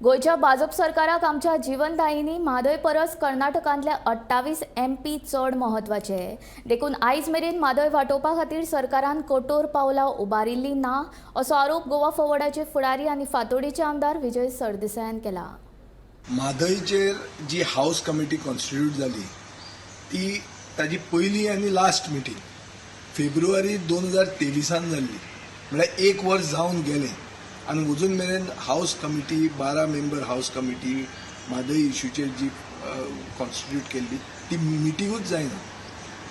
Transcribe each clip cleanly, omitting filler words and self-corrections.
गोंयच्या भाजप सरकाराक आमच्या जिवनदायिनी म्हादय परस कर्नाटकांतले 28 एमपी चड म्हत्वाचे. देखून आयज मेरेन म्हादय वाटोवपा खातीर सरकारान कठोर पावलां उबारिल्लीं ना, असो आरोप गोवा फॉरवर्डाचे फुडारी आनी फातोडेचे आमदार विजय सरदेसायान केला. म्हादयचेर जी हाऊस कमिटी कॉन्स्टिट्यूट जाली, ती ताजी पयली आनी लास्ट मिटींग फेब्रुवारी 2023 जाल्ली. म्हळ्यार एक वर्स जावन गेलें आनी अजून मेरेन house committee, 12 member house committee Mhadei इशूचेर जी कॉन्स्टिट्यूट केल्ली, ती मिटिंगूच जायना.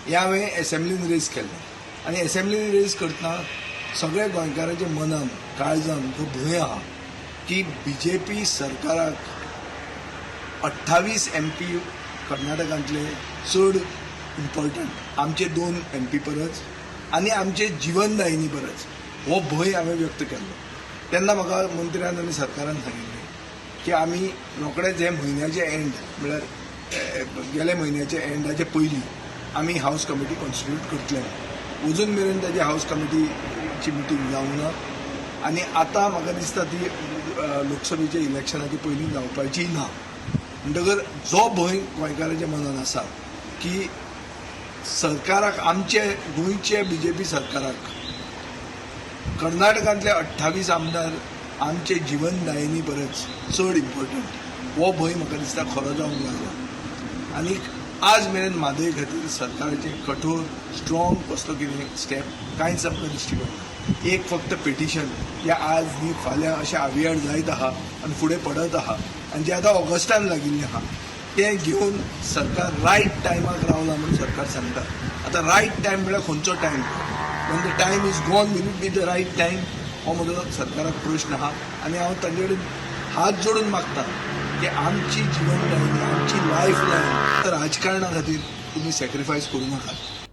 हें हांवें एसेंब्लीन रेज केल्लें आनी एसेंब्लीन रेज करतना सगळ्या गोंयकारांच्या मनान, काळजान जो भंय आहा की बीजेपी सरकाराक 28 एमपी कर्नाटकांतले चड इम्पॉर्टंट आमचे दोन एमपी परस आनी आमचे जिवनदायिनी परस, हो भंय हांवें व्यक्त केल्लो. तेन्ना म्हाका मंत्र्यान आनी सरकारान सांगिल्लें की आमी रोखडेच हे म्हयन्याचे एंड, म्हळ्यार गेल्या म्हयन्याच्या एंडाचे पयलीं आमी हाऊस कमिटी कॉन्स्टिट्यूट करतले. अजून मेरेन ताजी हाऊस कमिटीची मिटींग जावंक ना आनी आतां म्हाका दिसता ती लोकसभेच्या इलेक्शनाच्या पयलीं जावपाची ना. म्हणटकर जो भंय गोंयकाराच्या मनान आसा की सरकाराक, आमचे गोंयचे बीजेपी सरकाराक कर्नाटकांतले 28 आमदार आमचे जिवनदायिनी परस चड इम्पॉर्टंट, हो भंय म्हाका दिसता खरो जावंक लागला. आनी आज मेरेन म्हादय खातीर सरकाराचे कठोर, स्ट्रॉंग कसलो कितें स्टेप कांयच आमकां दिश्टी पडना. एक फक्त पिटिशन जे आज न्ही फाल्यां अशें आवियार जायत आहा आनी फुडें पडत आहा आनी जे आतां ऑगस्टान लागिल्लें आहा, तें घेवन सरकार रायट टायमाक रावला म्हूण सरकार सांगता. आतां रायट टायम म्हळ्यार खंयचो time? When the time is gone, will it be the right time? हो म्हजो सरकाराक प्रश्न आहा आनी हांव तांचे कडेन हात जोडून मागता की आमची जिवनदायिनी, आमची लायफ लायन राजकारणा खातीर तुमी सॅक्रिफायस करूं नाकात.